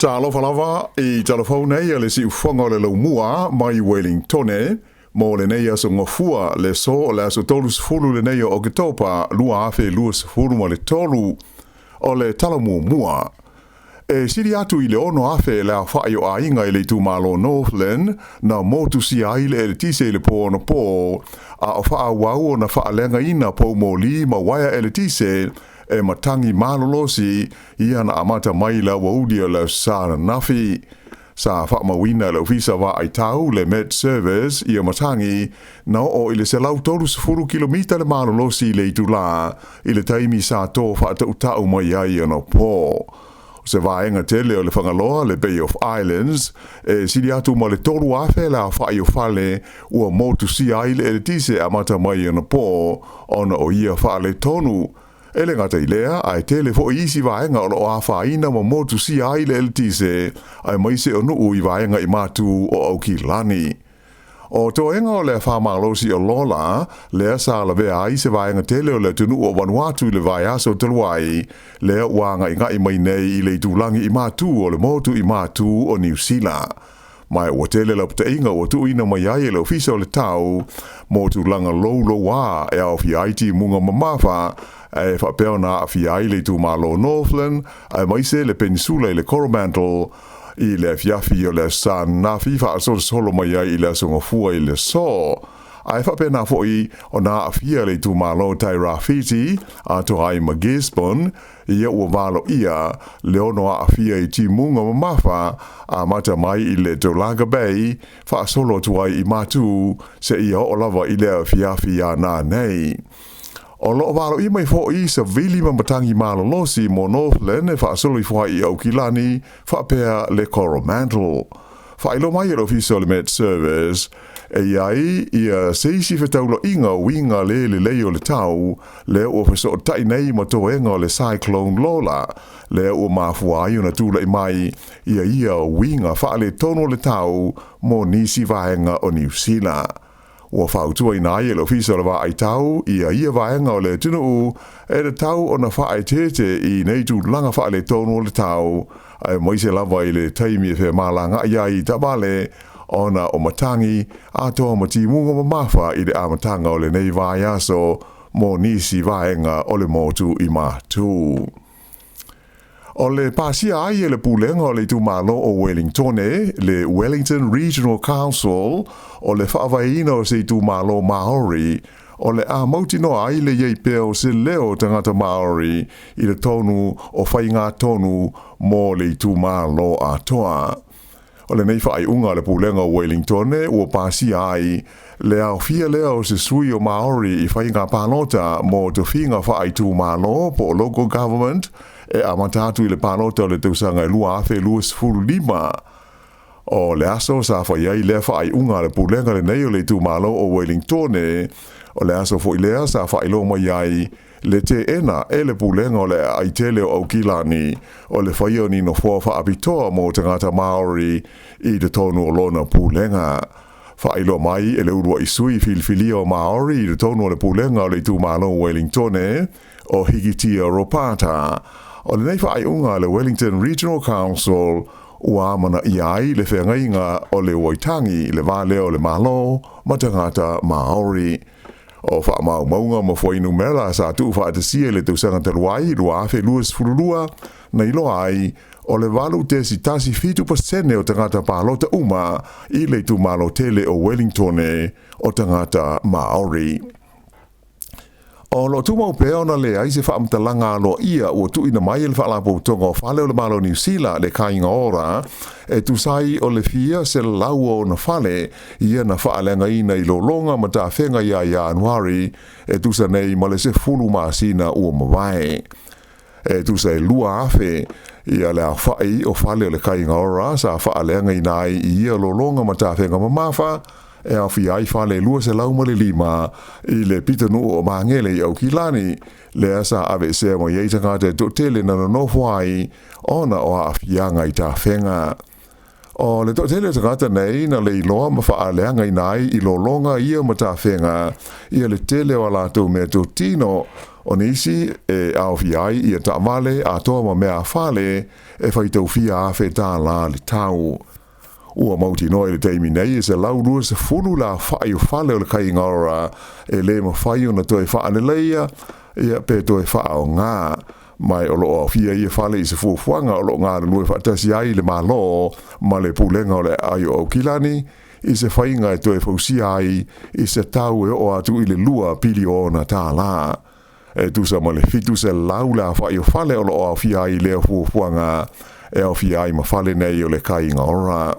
Talofa lava i talafou nei a le siufoga o le laumua mai Wellingtone mo lenei aso gafua le so o le aso 30 lenei o Oketopa 2023. O le tala muamua e sili atu i le 6,000 le aofa'i o aiga i le itumalo Northland na motusia ai le eletise i le po anapo, a o faaauau ona faaleagaina poumoli ma uaea eletise e matagi malolosi ia na amata mai le aoauli o le Aso Sa ananafi. Sa faamauina e le Ofisa Vaai Tau le Met Service ia matagi na oo i le 130 kilomita le malolosi i le itulā i le taimi sa tō faatautau mai ai anapo. O se vaega tele o le Fagaloa, le Bay of Islands, e sili atu ma le 3,000 le aofa'i o fale ua motusia ai le eletise amata mai anapo ona o ia faaletonu. E le gata i lea, ae tele foi isi vaega o lo o afaina ma motusia ai le eletise, aemaise o nuu i vaega i matu o Aukilani. O toega o le afa malosi o Lola, lea sa lavea ai se vaega tele o le atunuu o Vanuatu i le vaiaso talu ai, lea ua agaigai mai nei i le itulagi i matu o le motu i matu o Niu Sila. Ma ua tele laupataiga ua tuuina mai ai e le Ofisa o le Tau mo tulaga loulouā e aofia ai timuga mamafa e faapea ona aafia ai le itumalo Northland aemaise le penisula i le Coromandel i le afiafi o le Aso Sa ananafi faasolosolo mai ai i le Aso Gafua i le aso. Ae faapena foi ona aafia le itumalo Tairāwhiti atoa ai ma Gisborne, ia ua valoia le ono aafia i timuga mamafa amata mai i le Tolaga Bay faasolo atu ai i Matu seia oo lava i le afiafi a nanei. O lo o valoia mai foi savili ma matagi malolosi mo Northland e faasolo ifo ai i Aukilani faapea le Coromandel. Faailoa mai e le Ofisa o le Met Service, e i ai ia se isi fetaulaiga uiga le lelei o le tau, lea ua fesootai nei ma toega o le Cyclone Lola, lea ua mafua ai ona tulai mai ia ia uiga faaletonu o le tau mo nisi vaega o Niu Sila. Ua fautuaina ai e le Ofisa o le Vaai Tau ia ia vaega o le atunuu e tatau ona faaeteete i nei tulaga faaletonu o le tau, aemaise lava i le taimi e femalagaai ai i taavale ona o matagi atoa ma timuga mamafa i le amataga o lenei vaiaso mo nisi vaega o le motu i Matu. O le pasia ai e le Pulega o le Itumalo o Wellingtone, le Wellington Regional Council, o le faavaeina o se itumalo Māori, o le a mautinoa ai le i ai pea o se leo o tagata Māori i le tonu o faigatonu mo le itumalo atoa. O lenei faaiuga a le Pulega o Wellingtone ua pasia ai le aofia lea o se sui o Māori i faiga palota mo tofiga faaitumalo po o local government e amata atu i le palota o le tausaga e 2025. O le aso sa fai ai lea faaiuga a le Pulega lenei o le itumalo o Wellingtone, o le aso foi lea sa faailoa mai ai le teena e le Pulega o le Aai Tele o Aukilani o le faia o ni nofoa faapitoa mo tagata Māori i totonu o lona pulega. Faailoa mai e le uluai sui filifilia o Māori i totonu o le Pulega o le Itumalo o Wellingtone, o Hikitia Ropata, o lenei faaiuga a le Wellington Regional Council ua amanaia ai le feagaiga o le Waitangi, le va lea o le Malo ma tagata Māori. O faamaumauga ma fuainumera sa tuufaatasia i le tausaga talu ai 2022, na iloa ai o le 8.17% o tagata palota uma i le itumalo tele o Wellingtone o tagata Māori. O lo o tumau pea ona leai se faamatalaga aloaia ua tuuina mai e le Faalapotopotoga o Fale o le Malo o Niu Sila, le Kāinga Ora, e tusa ai o le fia selau o ona fale ia na faaleagaina i lologa ma tafega ia Ianuari e tusa nei ma le 10 masina ua mavae. E tusa e 2,000 ia le aofa'i o fale o le Kāinga Ora sa faaleagaina ai i ia lologa ma tafega mamafa, e aofia ai fale 205 i le pitonuu o Magele i Aukilani, lea sa aveesea mai ai tagata e toatele na nonofo ai ona o aafiaga i tafega. O le toatele o tagata nei na leiloa ma faaleagaina ai i lologa ia ma tafega ia le tele o a latou meatotino. O nisi e aofia ai ia taavale atoa ma meafale e faitau fia afe tālā le tau. Ua mautinoa i le taimi nei e 120 le aofa'i o fale o le Kāinga Ora e le mafai ona toe faaleleia ia pe toe faaaogā, ma o lo o aofia ia fale i se fuafuaga o lo o galulue faatasi ai le Malo ma le Pulega o le Aai o Aukilani i se faiga e toe fausia ai i se tau e oo atu i le $2 piliona. E tusa ma le 700 le aofa'i o fale o lo o aofia ai i lea fuafuaga, e aofia ai ma fale nei o le Kāinga Ora.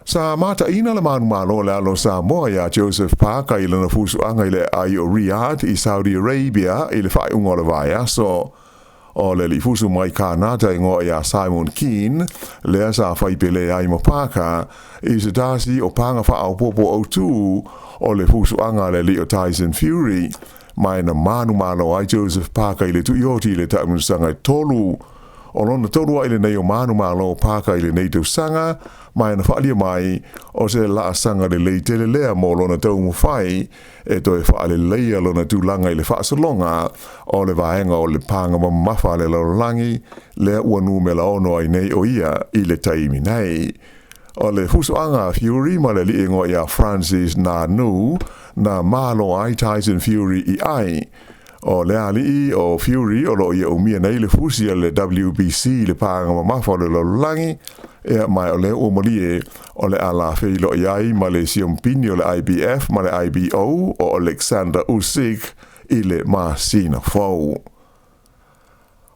Sa mataina le manumalo o le alo o Samoa ia Joseph Parker i lana fusuaga i le aai o Riyadh i Saudi Arabia i le faaiuga o le vaiaso. O le alii fusu mai Kanata igoa ia Simon Kean lea sa faipelē ai ma Parker i se tasi o paga faaopoopo autū o le fusuaga a le alii o Tyson Fury, ma na manumalo ai Joseph Parker i le tuioti i le taamilosaga e tolu. O lona tolu ai lenei o manumalo o Parker i lenei tausaga, ma na faaalia mai o se laasaga lelei tele lea mo lona taumafai e toe faaleleia lona tulaga i le faasologa o le vaega o le paga mamafa a le lalolagi lea ua numera 6 ai nei o ia i le taimi nei. O le fusuaga a Fury ma le alii igoa ia Francis Ngannou na malo ai Tyson Fury i ai. O le alii o Fury o loo ia umia nei le fusi a le WBC, le paga mamafa o le lalolagi ia, ma o lea ua malie o le a feiloai ai ma le siampini o le IBF ma le IBO o Alexander Usyk i le masina fou.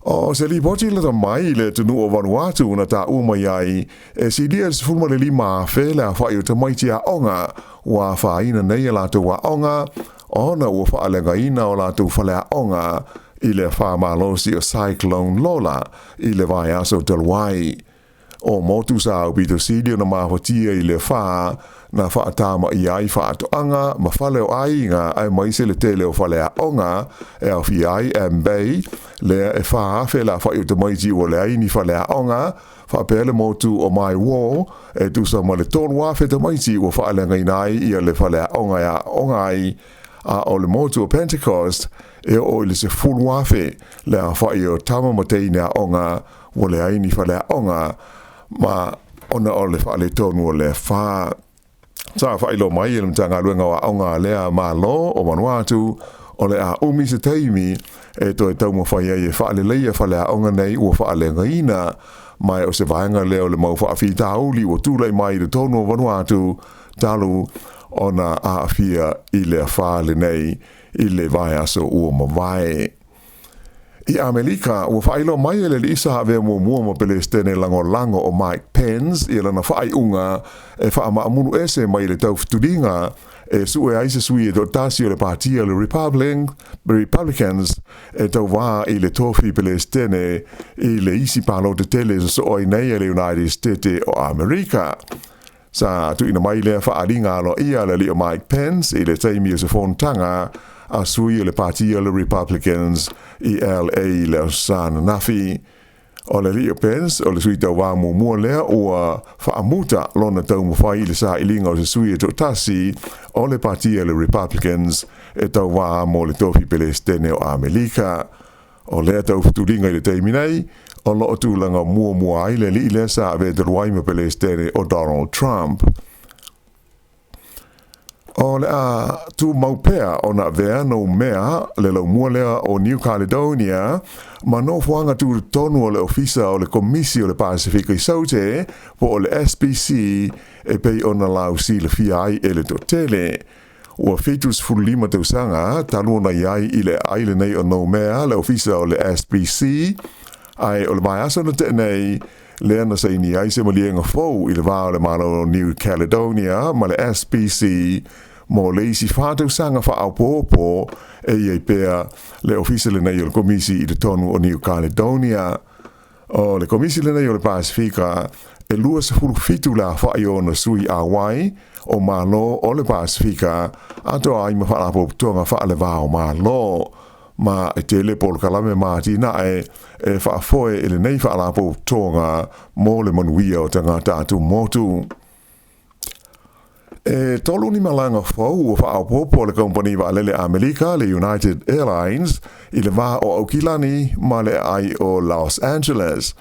O se lipoti lata mai i le atunuu o Vanuatu na taua mai ai e silia le 15,000 le aofa'i o tamaiti aoga ua afaina nei a latou aoga ona ua faaleagaina o latou faleaoga i le afa malosi o Cyclone Lola i le vaiaso talu ai. O motu sa aupito sili ona mafatia i le afa na faatamaia ai faatoaga ma fale o aiga aemaise le tele o faleaoga e aofia ai Ambae lea e 4,000 le aofa'i o tamaiti ua leai ni faleaoga, faapea le motu o Maiwar e tusa ma le 3,000 tamaiti ua faaleagaina ai ia le faleaoga e aooga ai, a o le motu o Pentecost e oo i le 10,000 le aofa'i o tama ma teine aoga ua leai ni faleaoga ma ona o le faaletonu o le afa. Sa faailoa mai e le Matagaluega o Aoga lea Malo o Vanuatu o le a umi se taimi e toe taumafai ai e faaleleia faleaoga nei ua faaleagaina, ma o se vaega lea o le mau faafitauli ua tulai mai i totonu o Vanuatu talu ona aafia i le afa lenei i le vaiaso ua mavae. I Amerika, ua faailoa mai e le alii sa avea muamua ma Pelestene Lagolago o Mike Pence ia lana faaiuga e faamaamulu ese mai le taufetuliga e sue ai se sui e toatasi o le patia le Republicans e tauvā i le tofi Pelestene i le isi palota tele sosoo ai nei e le United States o Amerika. Sa tuuina mai lea faaaliga aloaia a le alii o Mike Pence i le taimi o se fonotaga a sui o le patia le Republicans i LA i le aso Sa ananafi. O le alii o Pence o le sui tauvā muamua lea ua faamuta lona taumafai i le sailiga o se sui e toatasi o le patia le Republicans e tauvā mo le tofi Pelestene o Amerika. O lea taufetuliga i le taimi nei o loo tulaga muamua ai le alii lea sa avea talu ai ma Pelestene o Donald Trump. O le a tumau pea ona avea Noumea, le laumua lea o New Caledonia, ma nofoaga tutotonu o le Ofisa o le Komisi o le Pasefika i Saute po o le SPC e pei ona lausilafia ai e le toatele. Ua 75 tausaga talu ona i ai i le aai lenei o Noumea le ofisa o le SPC, ae o le vaiaso na tea nei lea na saini ai se maliega fou i le va o le Malo o New Caledonia ma le SPC mo le isi 4 tausaga faaopoopo e i ai pea le ofisa lenei o le Komisi i totonu o New Caledonia. O le Komisi lenei o le Pasefika e 27 le aofa'i o ona sui auai o Malo o le Pasefika atoa ai ma faalapotopotoga faalevā o Malo, ma e tele polokalame ma atinae e faafoe e lenei faalapotopotoga mo le manuia o tagata atumotu. E tolu ni malaga fou ua faaopoopo e le kamupani vaalele a Amerika le United Airlines i le va o Aukilani ma le aai o Los Angeles.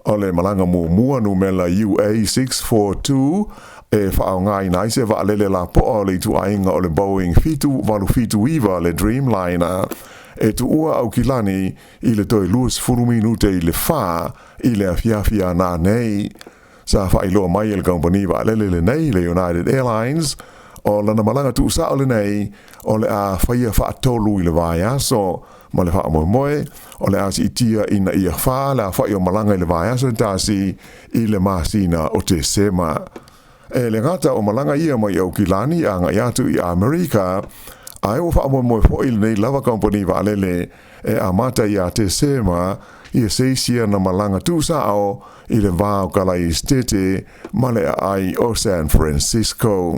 O le malaga muamua numela UA642 e faaaogaina ai se vaalele lapoa o le ituaiga o le Boeing 789 le Dreamliner e tuua Aukilani i le toe 20 minute i le 4 i le afiafi a nanei. Sa faailoa mai e le kamupani vaalele lenei le United Airlines o lana malaga tuusao lenei o le a faia faatolu i le vaiaso ma le faamoemoe o le a siitia ina ia 4 le aofai o malaga i le vaiaso e tasi i le masina o Tesema. E le gata o malaga ia mai Aukilani agai atu i Amerika, ae ua faamoemoe foi lenei lava kamupani vaalele e amata ia Tesema ia se isi ana malaga tuusao i le va o Kalaesetete ma le aai o San Francisco.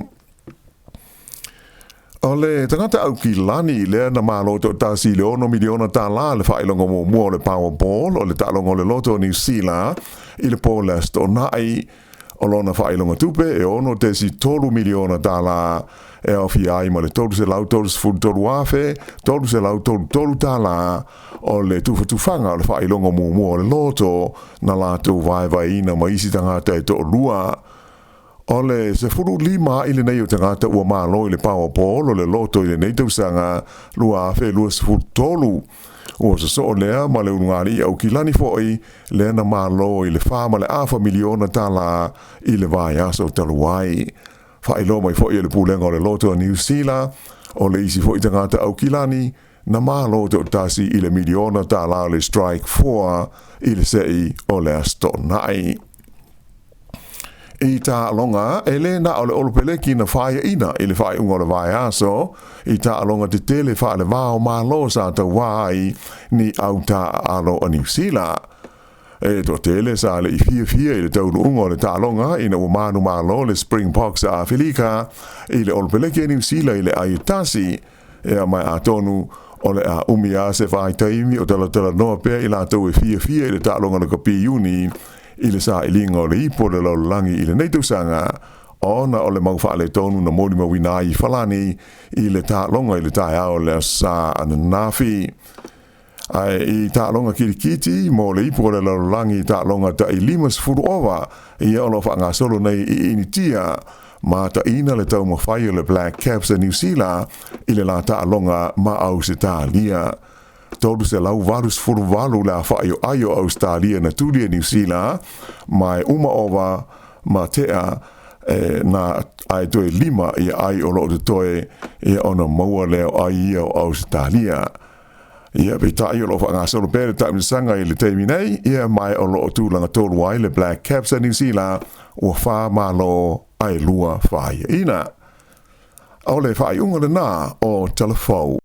O le tagata Aukilani lea na malo toatasi i le $6 miliona le faailoga muamua o le Powerball o le taaloga o le loto o Niu Sila i le po o le Aso Toonai. O lona faailoga tupe e $6.3 miliona e aofia ai ma le $333,333 o le tufatufaga o le faailoga muamua o le loto na latou vaevaeina ma isi tagata e toalua. O le 15 a'i lenei o tagata ua malo i le Powerball o le loto i lenei tausaga 2023. Ua sosoo lea ma le ulugalii Aukilani foi lea na malo i le $4.5 miliona i le vaiaso talu ai. Faailoa mai foi e le Pulega o le Loto a Niu Sila, o le isi foi tagata Aukilani na malo toatasi i le $1 miliona o le Strike 4 i le se'i o le Aso Toonai. I taaloga, e le na o le Olopeleki na faiaina i le faaiuga o le vaiaso i taaloga tetele faale-va o Malo sa tauā ai ni au taaalo a Niu Sila. E toatele sa le i fiafia i le taunuuga o le taaloga ina ua manumalo le Springboks a Afelika i le Olopeleki a Niu Sila i le ai e tasi. Ea mai atonu o le a umi lava se vaitaimi o talatalanoa pea i latou e fiafia i le taaloga lakapi Iuni i le sailiga o le ipu o le lalolagi i lenei tausaga ona o le mau faaletonu na molimauina ai i Falani i le taaloga i le taeao o le Aso Sa ananafi. Ae i taaloga kilikiti mo le ipu o le lalolagi i taaloga tai 50 ova ia o lo o faagasolo nei i Initia, mataina le taumafai o le Black Caps a Niu Sila i le la taaloga ma Ausetalia. 388 le aofai o ai o Ausetalia na tuli e Niu Sila, ma e uma ova ma tea e na ae toe lima ia ai o lo o totoe ia ona maua lea o ai ia o Ausetalia. Ia, peitai o lo o faagasolo pea le taamilosaga i le taimi nei, ia ma o lo o tulaga tolu ai le Black Caps a Niu Sila ua 4 malo ae 2 faiaina. O le faaiuga lena o Tala Fou.